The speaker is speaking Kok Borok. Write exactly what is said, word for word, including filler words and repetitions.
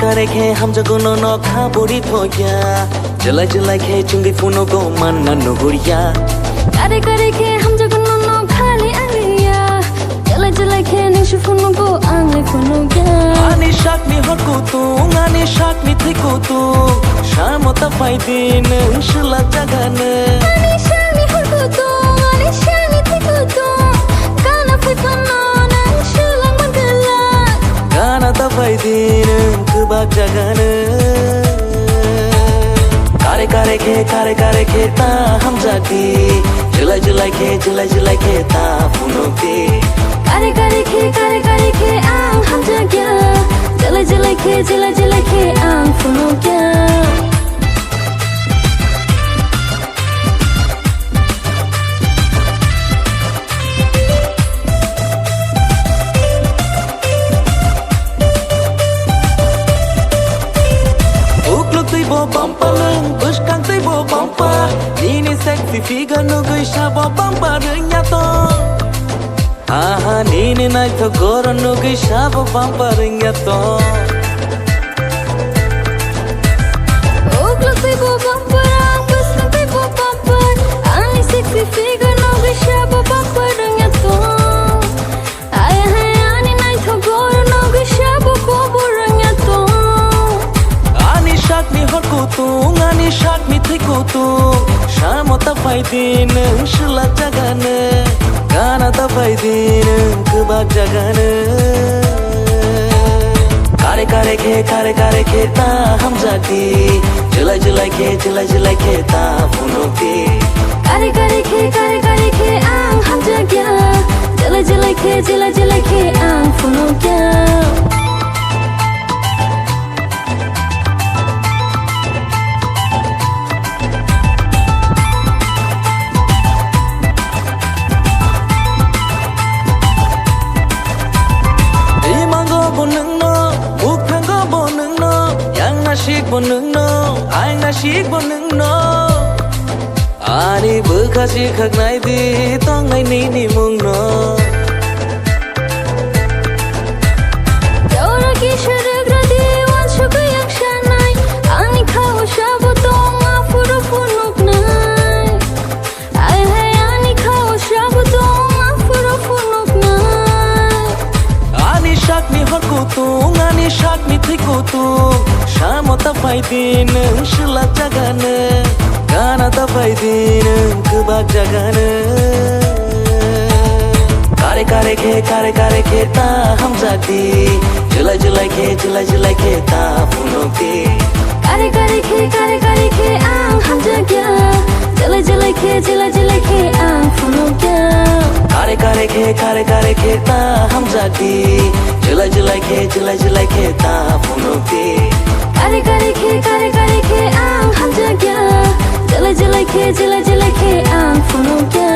Kare khe hamjago no no kha buri thokya. Jelai jelai khe chungwi phunugo manna nugurya. Kare kare khe hamjago no no khali aliya. Jelai jelai khe nungsi phunugo angle phunugya. Ani sakni hor kutung, ani sakni thwi kutung. Samo ta phaidi nwng swlak jagano. Ani sakni hor kutung, ani sakni thwi kutung. Kana phai phano nwng swlak man kwlak. Kana ta phaidi nwng kwbak jagano. Kare kare khe, kare kare khe ta hamjakdi. Jelai jelai khe, jelai jelai khe ta phunukdi. Kare kare khe, kare kare khe ang hamjakya. Jelai jelai khe, jelai jelai khe ang phunukya. Ukluk twi bo bumper, bwskang twi bo bumper. Nini sexy figure nugwi sabo bumper wngya tong. Aha, nini naithok goron nugwi sabo bumper wngya tong. Ukluk twi bo bumper, ang bwskang twi bo bumper. Ani sexy figure nugwi sabo bumper wngya tong. Ai hai ani naithok goron nugwi sabo kubur wngya tong. Ani sakni hor kutung, ani sakni thwi kutung. Samo ta phaidi nwng swlak jagano. Kana ta phaidi nwng kwbak jagano. Kare kare khe, kare kare khe ta hamjakdi. Jelai jelai khe, jelai jelai khe ta phunukdi. Kare kare khe, kare kare khe ang hamjakya. Jelai jelai khe, jelai jelai khe ang phunukya. Imango bo nwngno, bukhango bo nwngno, yang nasik bo nwngno, ayang nasik bo nwngno. Ani bwkha si khaknai di tongnai nini mungno. Jora kisa rwgra di uansugwi ang sanai. Ani khao sabo tong aphuru phunuknai. Ai hai ani khao sabo tong aphuru phunuknai. Ani sakni hor kutung, ani sakni thwi kutung. Samo ta phaidi nwng swlak jagano. Kana ta phaidi nwng kwbak jagano. Kare kare khe, kare kare khe ta hamjakdi. Jelai jelai khe, jelai jelai khe ta phunukdi. Kare kare khe, kare kare khe ang hamjakya. Jelai jelai khe, jelai jelai khe ang phunukya. Kare kare khe, kare kare khe ta hamjakdi. Jelai jelai khe, jelai jelai khe ta phunukdi. Kare kare khe, kare kare khe ang hamjakya. Jelai jelai khe, jelai jelai khe ang phunukya.